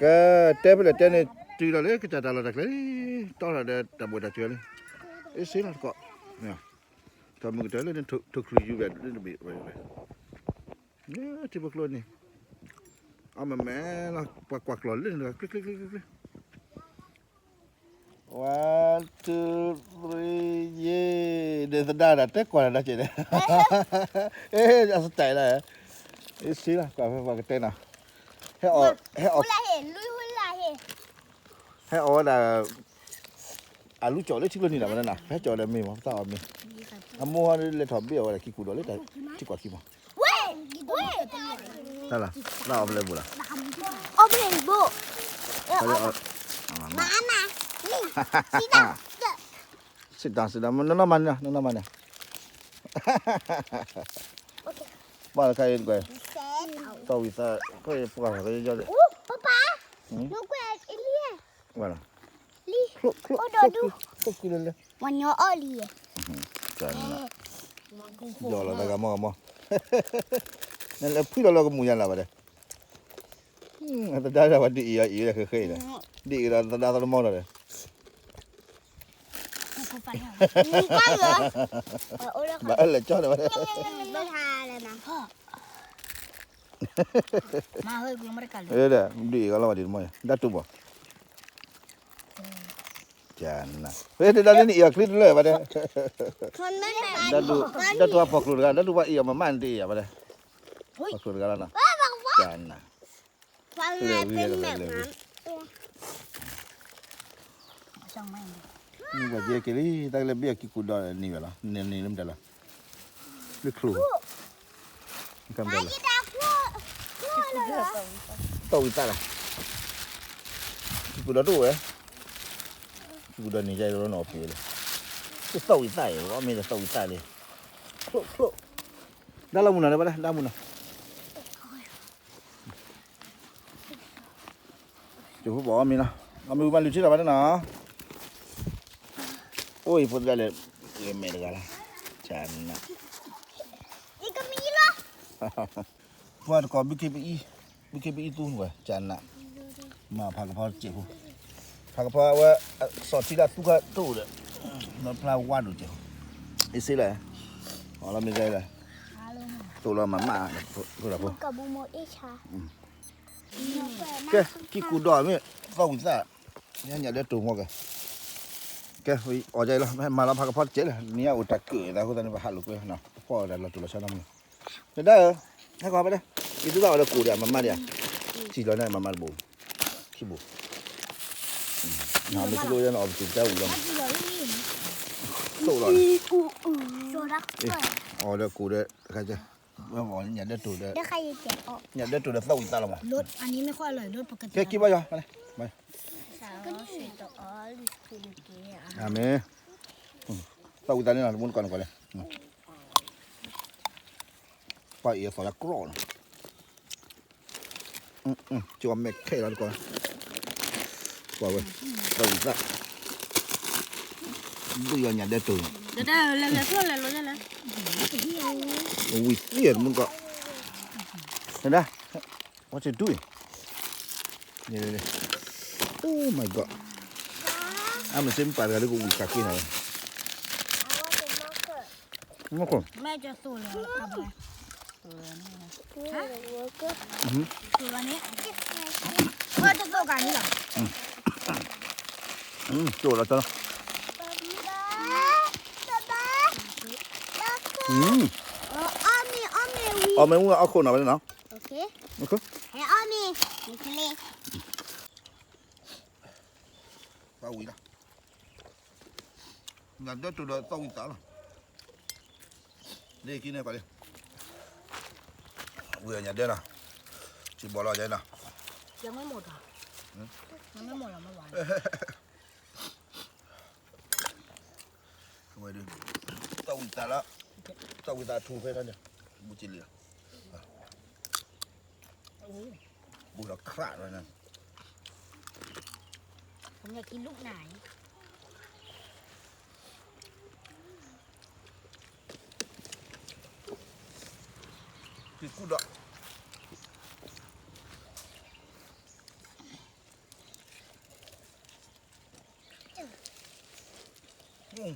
ကဲ, တဲဖဲလဲၣ်တဲန့ၣ် တုၤလီၤလၢကစၢ်တၢ်လီၢ်တၢ်ကျဲလံ, တီထီၣ်ဒီးတၢ်ဘိၣ်တၢ်စၢၤလံ, အ့ၣ်စ့လီၤတကိး, ထီၣ်မုၢ်ကတၢၢ်လၢန့ၣ် ထိၣ်ချူယူၤဘၣ် လၢတဘ့ၣ်ဝဲ, ထံဖိကျိန့ၣ်, အမဲာ်မဲာ်လီၤ ပှၤကွၢ်ကျီၢ်လၢန့ၣ် ကျ့ကျ့ကျ့ကျ့ကျ့ One, two, three, ယ့, ဒ်သဒါဒၣ်တဲကွၢ်တၢ်ဒၣ်ကဲန့ၣ်, အ့ၣ် အစတၢ်လီၤ, အ့ၣ်စ့လီၤ ကွၢ်ဖဲပှၤကတဲနီၤ, ဟဲအီၣ်, ဟဲအီၣ်, ဟဲအီၣ်ဝဲဒၣ် အလူကၠီၣ်လၢထံကျိနံၤဒၣ်မးနီၤ, ဟဲကၠီၣ်ဒီးမ့ၢ်မး ပသးအီၣ်မ့ၢ်, အမိၢ်ဟီဒ်လဲၤထီၣ်ဘ့ၣ်အီၣ်ဝဲဒၣ်ကံကူၣ်ဒီးလၢတၢ် ထံကွၢ်ခံမး, တၢ်လီၤ, လၢအီၣ်ဖဲလဲၣ်ဘိၣ်လီၤ, အီၣ်ဖဲလဲၣ်ဘိၣ်, အီၣ်ဖဲလဲၣ်, မၤမၤ, စံးတၢ်စံးတၢ် နနီၢ်မၤန့ၣ် နနီၢ်မၤန့ၣ်, ဘၣ်လၢခါအံၤတကွဲၢ်, သီၣ်ဝံၤသး, ခီအံၤပှၤကယီၤဒီး, ပပၢ်, ဝဲလီၤ, ချိၣ်ချိၣ်ချိၣ်ကွံာ်လၢလဲၣ်, ပှၤညီအီၣ်လံ, ယီၤလီၤတၢ်ဂၤမီၢ်ဂၤမီၢ်, နလဲၤဖှံလီၤလီၤကမူၣ်ညါလၢၤဘၣ်ဒီး သဒါဒၣ်ဝဲဒ်အံၤအံၤဒီးဃဲဃဲအံၤဒီး, ဒ်အံၤဒီးသဒါသရမီၢ်ဒီး, ဘၣ်အဲၣ်လဲၤကၠီဒီးဝဲ, ဒ်အံၤအီၤလီၤဝဲဒ်တမီၢ်, ဒၣ်တူၢ်ဘၣ် ကနၤ, ဝဲတဒါလၢနအံၤအီၤချ့တလၢဘၣ်ဒီး, ဒၣ်တူၢ်, ဒၣ်တူၢ်အဖီၣ်ကျိၤတဂၤ ဒၣ်တူၢ်ပှၤအံၤအီၤမမၣ်နတအံၤဘၣ်ဒီး, ဖီၣ်ကျိၤတဂၤလီၤနီၤ, ကနၤ, လဲၤဝံၤလဲၤဝံၤ, မ့ၢ်ပှၤကဲက့ၤလံ တၢ်ကလဲၤဘ့ၣ်အကံကူၣ်ဒီးနံၤဝဲလီၤ နံၤလၢမတၤလီၤ, လၢချိၣ်, သီၣ်ဝံၤသးလီၤ, ကံကူၣ်ဒီးတအိၣ်ဝဲ, ကံကူၣ်ဒီးန့ၣ်ယဲၢ်နီၢ်ပ့ၤလီၤ, သီၣ်ဝံၤသးအံၤ အီၣ်မ့ၢ်ဒီးသီၣ်ဝံၤသးလံ, ချိၣ်ချိၣ်, ဒါလီၤမုၢ်နီၤလၢဘၣ်ဒီး ဒါမုၢ်နီၤ ကၠိဖိပှၤအီၣ်မ့ၤနီၤ, အီၣ်မ့ၤဝံၤမးလုၢ်ထံလီၤဘၣ်နီၤ, အိၣ်အံၤဖိသဒၣ်လဲၣ်, ဂဲၤမဲာ်တဂၤလီၤ, ကနၤ, ပှၤတကိး ဘုခ့ပအံ, ဘုခ့ပအံသူဝဲ ကနၤ, မၤဖးကဖီတစဲးဖိ, ဖးကဖီဝဲ, စီၣ်ထံလၢသူခါတအိၣ်ဒီး, ဒီးဖျါဝါဒိၣ်စဲးဖိ, အ့ၣ်စ့လီၤ, အီၣ်လီၤမ့ၢ်ဂဲၤလီၤ, သိၣ်လီၤမၤမၣ်, ဖိဒၣ်ဖိ ကဲ, ကံကူၣ်ဒီးမ့ၢ်သီၣ်ဝံၤသး, ညၣ်ဒၢတိၢ်မီၢ်ကဲ, ကဲ, အီၣ်ဒ်အံၤလီၤ, မၤလီၤဖးကဖီတစဲးလီၤ, နံၤအအိၣ်တၢ်ကၢၣ်အသးအဃိသတးန့ၣ် ပဟးလိာ်ကွဲ, ပဖီၣ်အီၤဒီးလီၤတိၢ်လီၤဆီနီတမံၤ, တဒါဧၢ, ဟဲကီးဘၣ်ဒီး, ယသုသးအီၤဒီးကိၣ်ဒီးမၤမၣ်ဒံးဧါ, စံၣ်လီၤန့ၣ်မၤမၣ်တဘိ, ခံဘိ, မ့ၢ်သလိယဲန့ၣ် အီၣ်ပတုာ်ပတၢ်ဝံၤလီၤ, သိၣ်လီၤ, အီၣ်ဒီးကိၣ်ဒီးတခါကဲ ဝဲမ့ၢ်ညၣ်ဒၢတိၢ်ဒီး, ညၣ်ဒၢတိၢ်ဒီးသီၣ်ဝံၤသးလီၤမး, ကဲက့ၤဘၣ်ယီၤ, အမ့ၢ်, သီၣ်ဝံၤသးန့ၣ်လီၤ တမူတကိးနကိးလဲၣ်, ပှၤအံၤအသီၣ်လၢကြီၣ်နီၤ ကၠီမဲခဲလီၤတကီး, ကွၢ်ဝဲ, သီၣ်ဝံၤသး, ဘုယီၤညၣ်ဒၢတိၢ်န့ၣ်, ဝံၤသံတမူတကိး, ဒၣ်, what you doing? Oh my god, အမ့ၢ်စ့မ့ၢ်ပာ်တဂၤလၢကဝံၤဃာ်က့ၤနၤဝဲ, မ့ၢ်ခိၣ် မ့ၢ်ကသိၣ်လီၤ, သိၣ်လီၤန့ၣ်, ကသိၣ်ကၤန့ၣ်လီၤ, သိၣ်လီၤ, အီၣ်မ့ၢ်ဝံၤအီၣ်ခိၣ်နီၤဝဲနီၤ, အီၣ်မ့ၢ်, သီၣ်ဝံၤလီၤ, ညၣ်ဒၢတိၢ်ဒီးသီၣ်ဝံၤသးလီၤ, လ့ၣ်ခံန့ၣ်ပှၤလံ, ဝံၤညၣ်ဒၢနီၤ, စံးဘီလီၤယဲနီၤ, ဝဲဒၣ်, သီၣ်ဝံၤသးလီၤ, ဘူးကလံလီၤ, ဘူးဒီးခရးလီၤ, ကံကူၣ်ဒီး ဒၣ်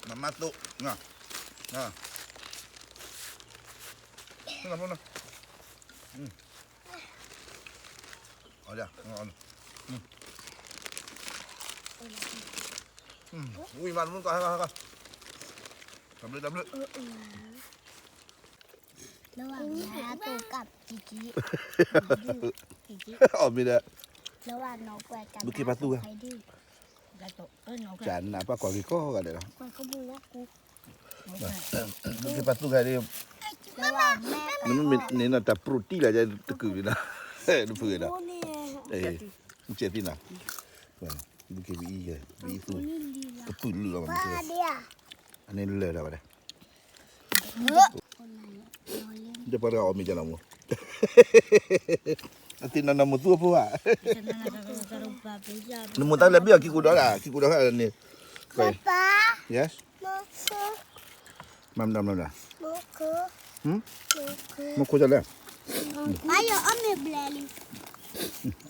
မၤမၤသိး အီဒၣ် ဝံၤမၤတမုၢ်ကီၢ်ဟဲကီၢ်ဟဲကီၢ် တဘျုးတဘျုး အီၣ်မ့ၢ်ဒီး ဘုခ့ပာ်သူၣ်ဝဲ ကနၣ်ပှၤကွၢ်က့ၤကီၢ်ဂၤဒဲးလီၤ ဘုခ့ပာ်သူၣ်ဂၤဒဲး နမ့ၢ်န့ၣ်နီၤ တၢ်ပရိးတံၢ်လၢတကုာ်န့ၣ်နီၤ နဖုဂၤဒီး ကဲသ့ၣ်နီၤ ဘုခ့ပအံၤ ပအံၤသူၣ် ကပုာ်လုၢ်လီၤ အန့ၣ်လၢာ်ဒၣ်ဝဲဒၣ် ဒီးပှၤတဂၤအီၣ်မ့ၤကနၤမူ အသ့ၣ်နီၢ်နီၢ်မူသူအဖိဧါ နမူတၢ်လဲၤဘ့ၣ်အီၤ ခံကူဒီးဒၣ် ခံကူဒီးဒၣ်န့ၣ် yes မၤမနုၤမနုၤ မ့ၢ်ခိၣ်ကလဲၣ် အီၣ်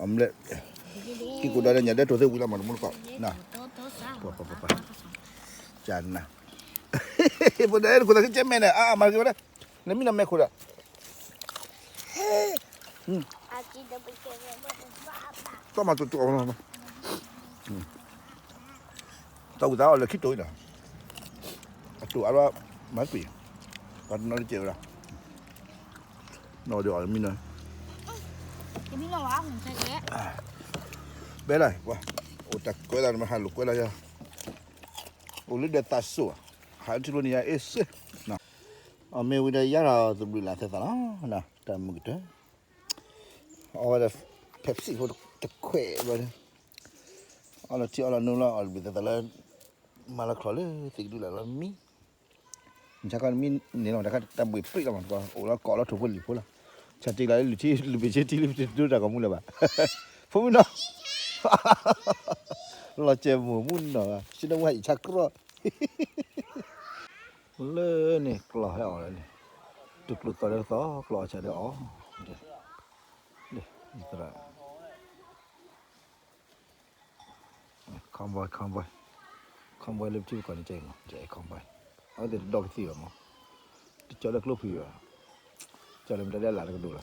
မ့ၤဘျဲၣ် ခံကူဒီးဒၣ်ညါဒဲးတိၤသ့ၣ်ဝံၤလီၤမး တမူတကိး န ပှၤပှၤပှၤပှၤ ကနၤ ဖိဒဲး နခိၣ်သးကကဲမဲာ်န့ၣ် အါအါမၤက့ၤဝဲဒၣ် နမံနီၤမဲာ်ခိၣ်ဒီး သီၣ်မၤတူတူအီၤ တၢ်ဝံသးအီၣ်လၢခံတိၤအံၤဒီး အတိၤအါလီၤ မၤကွံာ် ပှၤတနီၤတကဲးဝဲဒၣ် နီၢ်ဒီးအီၤမံနီၤ ဘဲလၢ ပှၤ အိၣ်တၢ်ကွဲးသး နမ့ၢ်ဟးလိာ်ကွဲလီၤယၤ အိၣ်လၢဒီးသးစိၤ ဟးထံၣ်လိာ်န့ၢ်ယၤအ့ၣ်စ့ အီၣ်မ့ၤဝံၤဒီးယါထီၣ်သဘျုးလၢ်သဲသးလီၤ တၢ်မုာ်ကတၢၢ် အီၣ်ဝဲဒၣ် Pepsi ဖိတခွဲးဘျီဒီး အီၣ်လီၤထံအီၣ်လီၤနိလီၤ အီၣ်တဘျုးသဲသးလၢ မၤလီၤချီၣ်လၢသံးကဒုလၢ်လီၤမံ ဆါခီမံန့ၣ်လီၤ တၢ်ခါတၢ်ဘှ့ၣ်ပြံလီၤမး အိၣ်လီၤကိးလီၤထိၣ်ဖိလံၤဖိလီၤ ဆါတ့ၢ်လီၤလၢလွံၢ်ထံ လွံၢ်ဘ့ၣ်ဆ့ထံလၢပတဒိတၢ်ကီၢ်မူလၢၤဘၣ် ဖိမုၣ်နီၤ လီၤစဲးမိၢ်မုၣ်နီၤ ဆ့ၣ်နီၤဝဲအံၤဆါကြီၢ် လၢန့ၣ်ကျီၢ်ဟဲအီၤလၢန့ၣ် တကျိၤသီၣ်လၢသီၣ်ကျီၢ်အီၣ်ဆၣ်ဒီးအီၣ် convoy convoy convoy လၢပထံပကီၢ်န့ၣ်ကဲမး convoy အဝဲသ့ၣ်တဒီကသံၣ်ဘၣ်မး တကၠီလၢကျိဖံးဘၣ် ကၠီလၢမတၤဒဲးလၢ်တကဒိၣ်လီၤ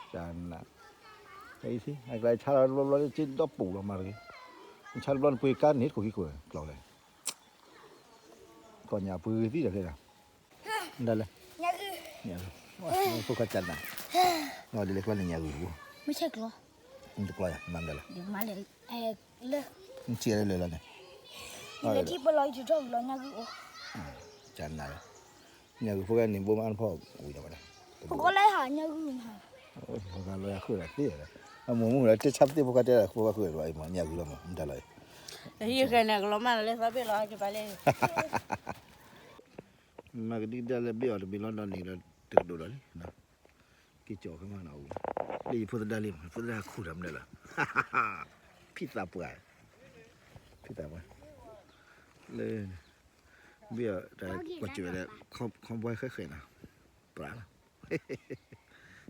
န အံၤအကျါဆါလီၤတဘျီဘျီလၢက့ဒီပူၤလီၤမၤတဂ့ၤ နဆါတဘျီနပှ့ၤကါန့ၣ်တခိၣ်ခံခိၣ်ကျီၢ်လဲၣ် ကီၢ်ညၣ်ပှ့ၤဂ့ၤသံဒီးဖဲဒၣ် ဒ်လဲၣ် ဖိခွါကနၣ် ဒ်လဲၣ်ကျီၢ်န့ၣ်ညၣ်ဂုာ်တဘိ မ့ၢ်ဆဲးကျီၢ် နတကျီၢ်ယၤ မၤဒ်လဲၣ် နထံၣ်လၢလၢာ်လီၤန့ၣ် လၢထံပလီၤအံၤတထီၣ်ဂုာ်လီၤညၣ်ဂုာ်အိၣ် ကနၣ်လီၤ ညၣ်ဂုာ်ဖိဂၤန့ၣ် ဘိမအါတဖီၣ်ဝံၤဒီးဝဲဒၣ် ဖိကီၢ်လၢဟးညၣ်ဂုာ်မး ဖိခွါလီၤယၤဃုာ်ဒီးသ့ၣ်ဒီး အမိၢ်မုၣ်လၢတဲဆါပသ့ၣ်ဖိခွါတဲဒၣ်ဖိခွါဃုာ်ဒီးအံၤမး ညၣ်ဂုာ်လီၤမး မတၤလီၤအံၤ ဟံၣ်ဃဲန့ၣ် ကလီၤမၢ်လၢသီဘ့ၣ်လီၤ ကပာ်လၢ မၤကဒံကဒါလၢဘ့ၣ်အီၤတဘ့ၣ်လီၤဒီးန့ၣ်ဒီး တကဒိၣ်လီၤလံ က့ၤကၠီၤခဲမးနီၤဝံၤ လၢယဖိသဒါလံမး ဖိသဒါခူၣ်တၢ်မနုၤလီၤ ဖံသးပှၢ် ဖံသးပှၢ် လၢ ဘ့ၣ်အီၤတၢ်ကွၢ်စၢၤဝဲဒၣ် convoy ဃဲဃဲနီၤ ပြးလီၤ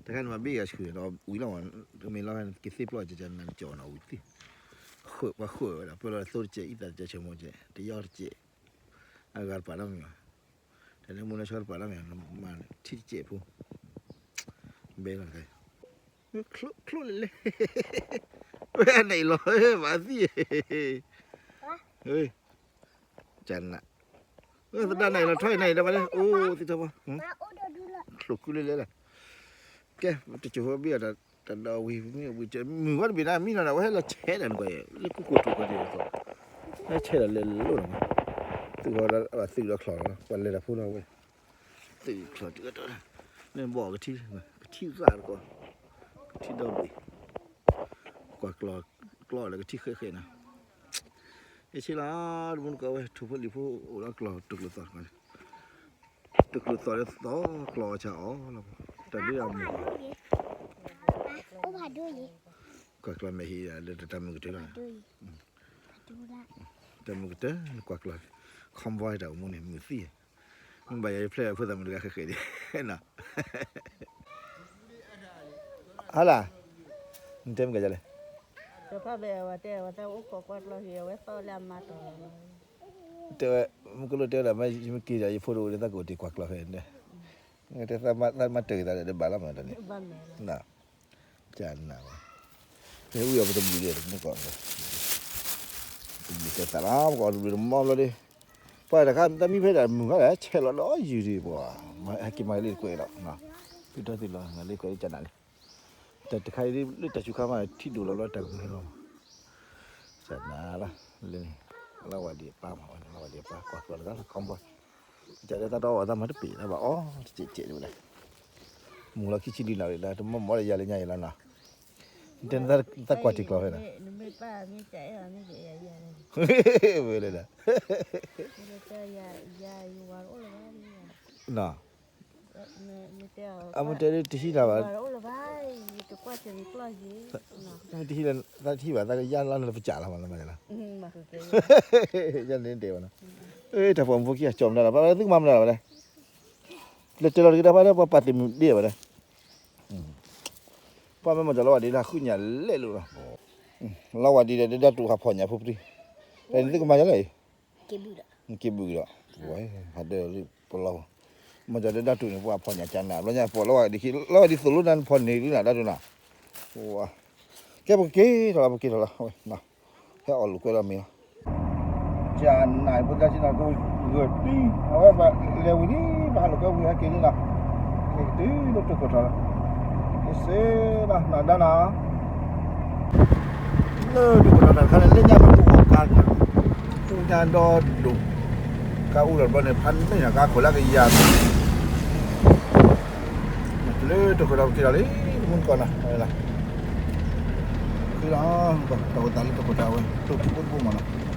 တခါန့ၣ်မးဘ့ၣ်ဂၤဆှုၣ်ဒီးဝံၤလီၤမး တမ့ၢ်လီၤကသ့ပျီၢ်ကကနၤကၠီၤနီၤဝံၤသ့ ဃုာ်ပှၤဃုာ်ဝဲဒၣ် ပၢၢ်လီၤသိတကဲး အံသးတကဲး ဆၢမိၢ်တကဲး တယီတကဲး အဂၤတပာ်နီတမံၤဘၣ် တၢ်လၢမူလၢဆီတပာ်နီတမံၤ မၤထံတကဲးဖိ ဘဲလီၤတခါ ချိၣ်လဲၣ်လဲၣ် ဝဲအနံၣ်လီၤ မၤသံ ကနၣ် သဒၣ်နံၣ်လီၤ ထီၣ်အံၤနံၣ်ဒီးဘၣ်လၢ အိၣ်သံထီၣ်ပှၤ ချိၣ်ကူလဲၣ်လဲၣ်လၢ ကဲ တစိၢ်ဖိဘ့ၣ်အီၤ တၢ်ဒီးဝံၤ မ့ၢ်ဝံၤ မုၢ်ဝါတဘ့ၣ်န့ၣ် မံနီၤဒီး ဝဲဟဲလီၤဆဲးဒီးနကွၢ် လၢကူကိၢ်ထူၣ်ကီၢ်ဒံးသိး ဟဲဆဲးဒီးလဲၤလိၣ်နီၤ သုးဂီၤဒီး သုးဒီးချီၣ်လီၤ ပှၤလဲၤတၢ်ဖိလီၤဝဲ သုးချီၣ်တုၤကတီၢ် လၢဘီၣ်ကထံ ကထံသၣ်တကီၢ် ကထံဒီဘ့ၣ် ကွၢ်ကျီၢ် ကျီၢ်လၢကထံဃဲဃဲနီၤ ယဆ့လီၤ တမူတကိးဝဲ ထိၣ်ဖိလံၤဖိ အိၣ်လၢကျီၢ်တကျိၤသီၣ်တခါန့ၣ် တကျိၤသီၣ်လၢသီၣ်ကျီၢ်အီၣ်ဆၣ်အီၣ်လီၤ တၢ်ဒုးအမူၤ အိၣ်ဖးဒိၣ်လံ ကွၢ်ကျီၢ်မဲာ်ဟံးလၢတၢ်မုာ်ကတၢၢ်လီၤ, တၢ်မုာ်ကတၢၢ် ကွၢ်ကျီၢ်, convoy တၢ်အိၣ်မူန့ၣ် မုာ်သံ, မ့ၢ်ဘၣ်ယၤယဖျဲၣ်ဖိသၣ်မုၣ်တဂၤဃဲးဃဲးဒံး, ဟါလၢ်, နတဲမ့ၢ်ကလဲၣ်, တဲဝဲ, မုၢ်ကလိၣ်တဲဝဲဒၣ် မ့ၢ်ယမ့ၢ်က့ၤဒီး ယဖိတအိၣ်ဒီး သးကအိၣ်တ့ၢ်ကွၢ်ကျီၢ်ဖဲန့ၣ်, တဲသးမၤတၢ်ဂ့ၤသးဒီး ဘၣ်လီၤမးတန့ၣ်, ကနၣ်ဝဲ, မ့ၢ်ဝံၤအီၤပတဘျုးဒီး တမူကီၢ်, တဘျုးတဲသးလီၤ ပကအီၣ်တဘျုးတမီဘျီဒီး, ပှၤတခါတၢ်မံဖဲဒၣ်မုၢ်ခါဒီး ဆဲးလီၤဒီးယုၢ်ဒံးပှၤ, ဟဲက့ၤမၤလံတကွဲးလီၤ, သုထီသုလီၤ လံကွဲးလံကနၣ်လံ, တၢ်တခါအံၤလၢတၢ်စူၤခါမး ထံၣ်ဒိၣ်လီၤလီၤတၢ်ကမုာ်လီၤ, ကနၣ်လီၤ, လၢန့ၣ်, လီဝဲဒံးပၢ်မး လီဝဲဒံးပၢ် ကွၢ်ကျီၢ်တဂၤလၢ convoy ကၢ်လၢတၢ်တအီၣ်အသးမၤတပ့ၤလၢၤဘၣ်အီၤ တစဲးစဲးဒံးဝဲဒၣ်, မုၢ်လီၤခံဆံလွံၢ်နၣ်ရံၣ်လၢ တမီမီၢ်ဒီးယၤလၢညါအံၤလီၤနီၤ, တဲနသးကွၢ်တ့ၢ်ကျီၢ်ဖဲနီၤ, ဝဲလၢဒၣ်, နီၤ, အမ့ၢ်တဲဒ်တဟံးနၤဘၣ်, တဟံးလၢ သးတဟံးဘၣ် သးကယါလီၤနပစၢ်လီၤမး လၢမၤယလီၤ, ယန့ၣ်တဲဘၣ်နီၤ, တၢ်ပိာ်မုၣ်ဖိခံဂၤကၠီမနုၤလီၤ ပှၤသုကမၤမနုၤလီၤဘၣ်လဲၣ်, လၢတဲလီၤတက့ၢ်တၢ်ဖါဒီး ပှၤပာ်တ့ၢ်မုၢ်ဒ့ဘၣ်လဲၣ်, ပှၤမ့ၢ်မၤစၢၤလီၤဝဲဒံးလၢ ဃုညၣ်လဲၣ်လိာ်လီၤ, လီၤဝဲဒံးဒီး ဒၣ်တူာ်ဟးဖီၣ်ညၣ်ဖိပတံၤ, တၢ်န့ၣ်သုကမၤယလီၤအံၤ က့ၤဘုၣ်ဒီး, မၤစၢၤဒီးဒၣ်တူာ်န့ၣ် ပှၤဖီၣ်ညၣ်ကနၣ် ဘျီညါပှၤလီၤဝဲဒံးခံ လီၤဝဲဒံးသိၣ်လိနၤ နဖီၣ်န့ၢ်လံနၤ ဒၣ်တူာ်နၤ, ကဲပကက့ၤထီၣ်လီၤ ပက့ၤထီၣ်လီၤ, ဟဲအီၣ်လိာ်ကွဲဒီးမ့ၤလီၤ, ကနၣ်ဖိသၣ်ဆံနၤ ကဂၢၢ်တံၢ် အဝဲပလဲၤဝံၤလံ ပဟးလိာ်ကွဲဝံၤဟဲက့ၤလံနီၤ, က့ၤတုၤလၢတိခိၣ်ထီၣ်လီၤ, ကစ့လီၤ နၤဒါနၤ လၢတိခိၣ်ထီၣ်တၢ်တခါန့ၣ် လၢညါမ့ၢ်အိၣ်ကါ အူညါဒီဒိၣ်, ကါအူဒီးဘျီန့ၣ် ဖးန့ၢ်နၤကါခိၣ်လၢကယၤ, တုၤလၢတိခိၣ်ထီၣ်ပက့ၤထီၣ်လံ မုၢ်ကီၢ်နီၤ, လီၤ, တၢ်အိၣ်သးလၢတိခိၣ်ထီၣ်ဝဲ တိၢ်တဘိတဘိမးနီၤ